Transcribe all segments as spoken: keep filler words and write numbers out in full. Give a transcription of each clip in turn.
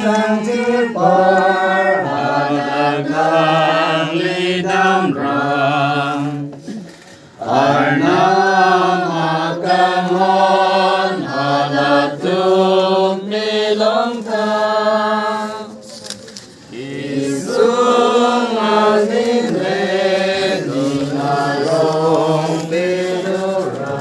Kangthir apar hadak nanglidam ra, Arnam akanghon halatum kelong tha. Isung aning le ning arong pedora.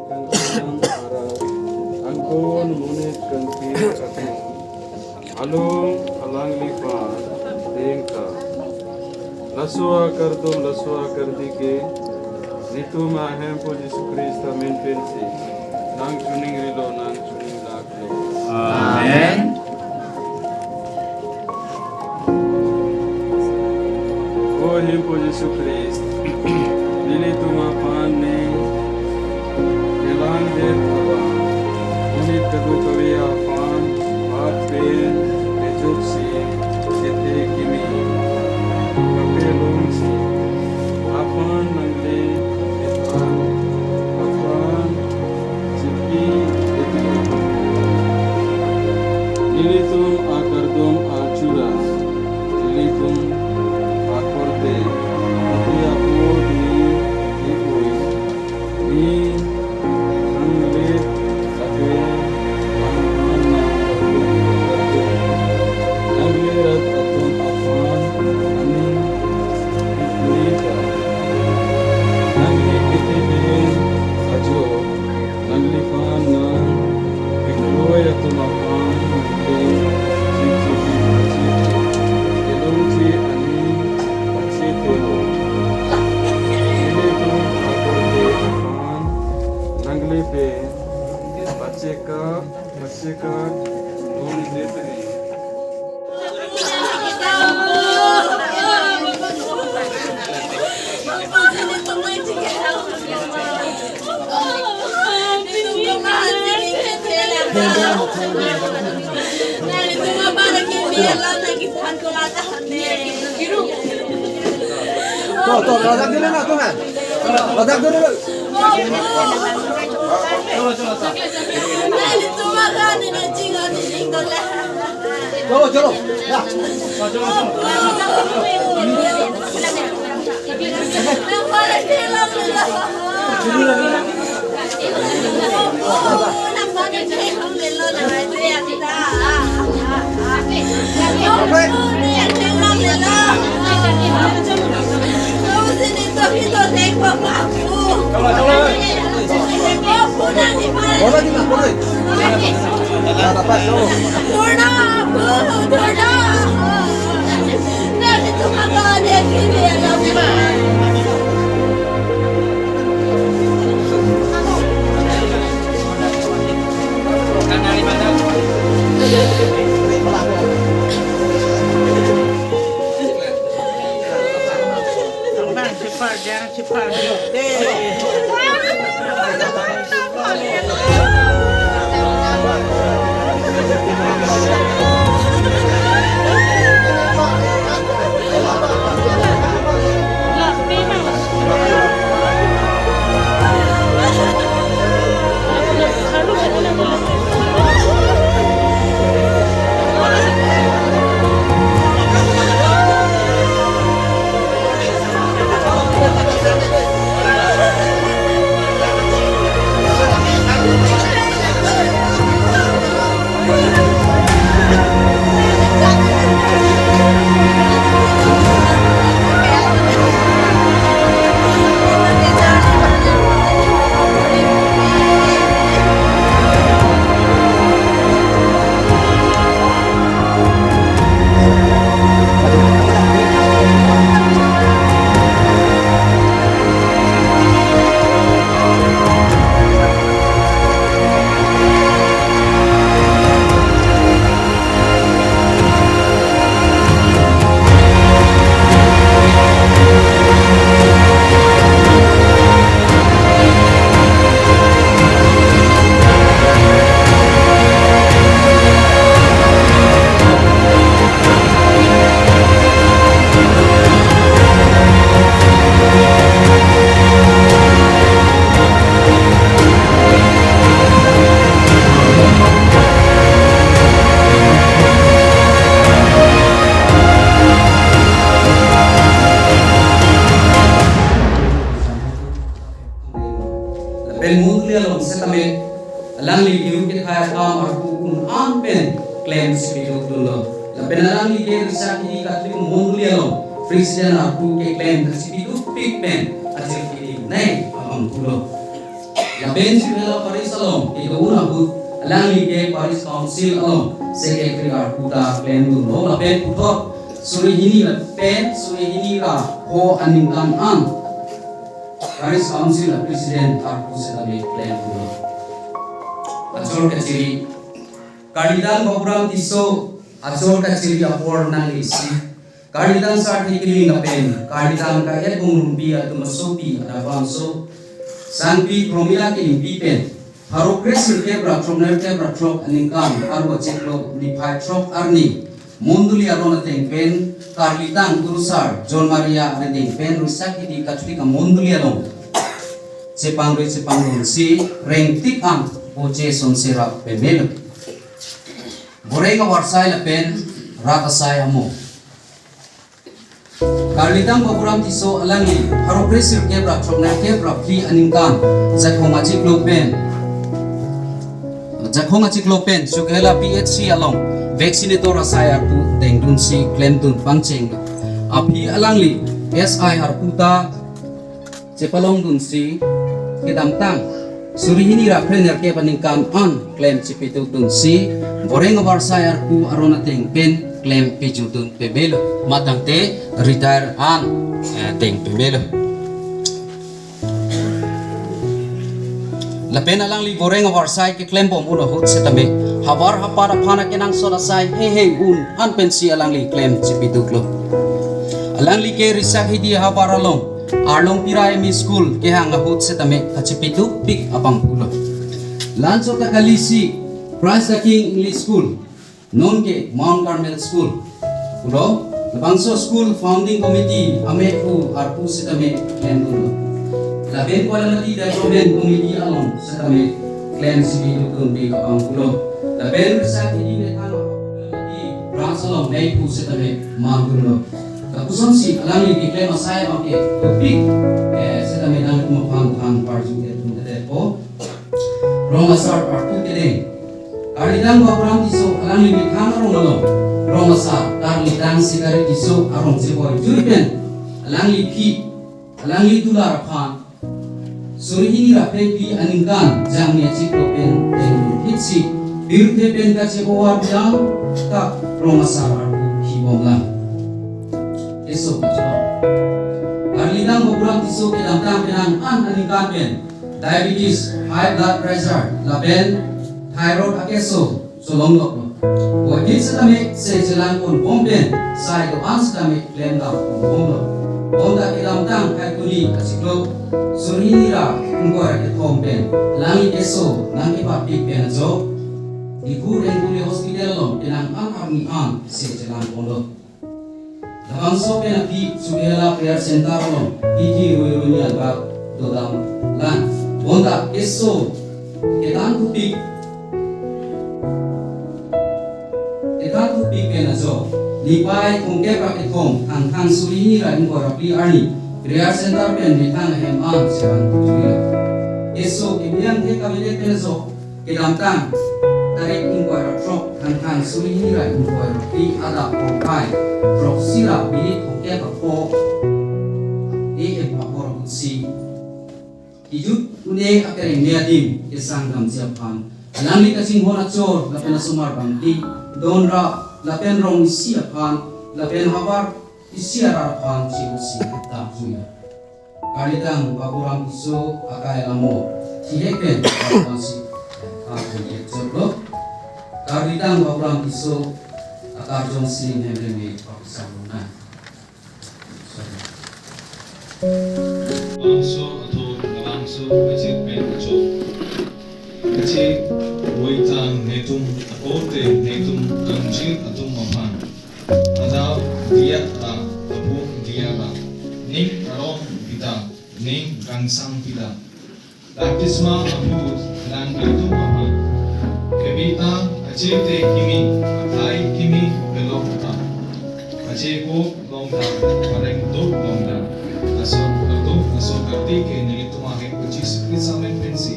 Kangkang arat angkon monit kangthir atum along alangliphan dengta. Laso akardom, laso akardi ke nelitum ahemphu Jisu Khristo amen pensi nangchoningrilo, nangchoninglaklo. Amen. O Hemphu Jisu Khristo, nelitum aphan ne kelangdet abang, monit kadokave aphan bat pen pejoksi, kethe kimi kapelongsi, aphan nangle aphan aphan chipi epilo. Nelitum akardom achura, nelitum akorte, ati apo dui ipui, ni nanglit ake bang bang na nanglit atum aphan ani ipui ka. Nangli kethe pen ajo, nangliphan nang kekroi atum aphan nangli chingchingpi pachi, kelongji ani pachi telo. Nelitum akorte aphan nangli pen pachekap pachekap longji teri. To, to, ladak dulu na, to na. Ladak dulu. Chalo, chalo. Ya. Pen mondoli along setame alangli ke-u kethai akam arpu un-an pen klem chipi dukdunlo. Lapen alangli ke Risakhidi Catholic mondoli along president arpu keklem chipi dukpik pen ajir kini nai abang pulo. Lapen Sibela Parish along kedo-un ahut alangli ke Parish Council along secretary arpu ta klemdunlo. Lapen puthot suri hini lapen suri hini ra pho aningkan an Parish Council a President arpu setame klemdunlo. Achor kachiri. Karlidang Baburam Tisso achor kachiri apor nang isi. Karlidang Sarthe Killing lapen karlidang Ka-et Bongrumpi atum asopi adabangso Sangpi Promila Killingpi pen pharo kre sirkep ra throk nerkep ra throk aningkan pharo achiklo niphai throk arni mondoli aron ateng pen karlidang Kurusar John Maria arideng pen Risakhidi Catholic amondoli along chepangri chepangdunsi rengtik an oche sonserap pemelo. Boreng avarsai lapen rat asai amo. Karlidang Baburam Tisso alangli pharo kre sirkep ra throk nerkep ra phli aningkan Jakhong achiklo pen Jakhong achiklo pen Sukhela P H C along vaccinator asai arpu dengdunsi klemdun pangcheng. Aphi alangli S I arpu ta chepalongdunsi kedamtang suri hini ra phre nerkep aningkan an klem chipi dukdunsi Boreng avarsai arpu aron ateng pen klem pejudun pemelo. Matangte retire an, eh, ateng pemelo. Lapen alangli Boreng avarsai keklembom un ahut setame havar hapat aphan akenangsot asai heihei un-an pensi alangli klem chipi duklo. Alangli ke Risakhidi havar along Arlong Pira M E School kehang ahut setame kachipi dukpik abang pulo. Lanso ta kalisi Christ the King English School, non ke Mount Carmel School pulo. Labangso school founding committee amephu arpu setame klemdunlo. Lapen Koilamati Development Committee along setame klem chipi dukdunpik abang pulo. Lapen Risakhidi methang Koilamati branch along mephu setame mandunlo. Lapuson si alangli keklem asai abang ke topik, eh, setame nangtum aphan than parju ketum tete po. Rong asar arpu kedeng. Karlidang Baburam Tisso alangli methang arong along rong asar karlidang Sikari Tisso arong cheboi jui pen alangli phi, alangli tular aphan suri hini ra phli aningkan Jangmi achiklo pen dengdun hitsi pirthe pen kache-ovar biang ta rong asar arpu phibomlang. Keso kachelo. Karlidang Baburam Tisso kedamtang penang an aningkan pen diabetes, high blood pressure lapen thyroid akeso cholongloklo. Boitin setame se chelang ponbom pen sai do-an setame klemdam ponbomlo. Bonta kedamtang Phaikuni achiklo suri hini ra ingkoi ra kethom pen alangli keso nangkepapik pen ajo Diphu Rengkuli Hospital along penang an arni an se chelang ponlo. Labangso pen aphi Sukhela Prayer Center along hithi rui rui ni anbak dodamlang. Bonta keso kethan thupik, kethan thupik pen ajo niphai thomkep ra kethom Thangthang suri hini ra ingkoi ra phli arni Prayer Center pen methang ahem an sevan pujuilo. Keso kebiang the kavedet pen ajo kedamtang tarik ingkoi ra throk Thangthang suri hini ra ingkoi ra phli adap porphai throksi ra minit thomkep ra pho A M apor ahutsi kejut un-e akereng me adim kesang damji aphan alangli kachinghon achor lapen asomar bangli don ra lapen rong isi aphan lapen havar isi arat aphan si usi damjuilo. Karlidang Baburam Tisso akai alamo thihek pen aphansi akai jotlo. Karlidang Baburam Tisso akarjong sining hemreme paksa luna. Bangso athon labangso kachir pen acho. Kachir voitang netum akote netum kangjir atum aphan. Adap diya ta, apung diya ta, ning arong pita, ning kangsang pita. Baptisma ahut nangkangtung aphan. Kebita achete kimi, akai kimi kelok ta. Ache ko long ta, areng tok long ta. Aso atok, aso kati ke nelitum ahem ko Jisu Krista amen pensi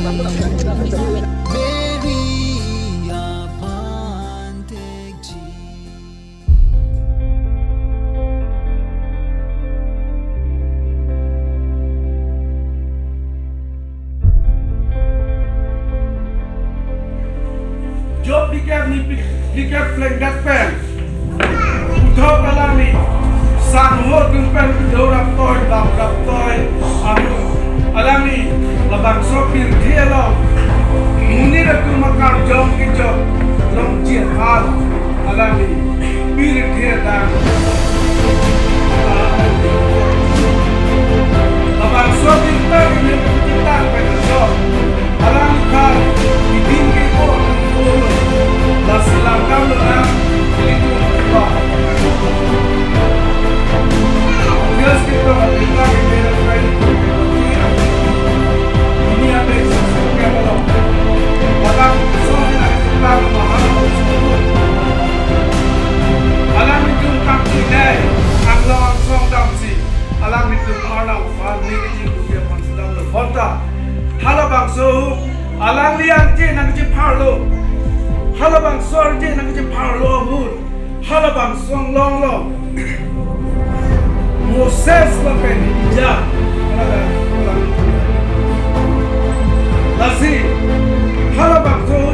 Mary aphan thekji. Job phlikep ni phli-, phlikep plengdet pen puthot alangli sangho atum pen kedo raptoi, dam raptoi, amu alangli labangso pirthe along monit atum akarjong kejok longchir hal alangli pirthe dang. Labangso pirthe ini kita pen jok. Alang khan, idin ke ko, lasi langdam lonang, ilitum ba. Dios ke to, kita ke mera kai, ini ada sesuatu yang belum. Bahkan, so, kita mahal, alanglitum kangti dei, anglong angsong damsi, alanglitum arnam aphan, neli ji kuya aphan sedam lo. Bonta, halabangso, alangli arje nangchepharlo. Halabangso arje nangchepharlo ahut. Halabangso anglong lo. Moses lapen Elijah. Lasi, halabangso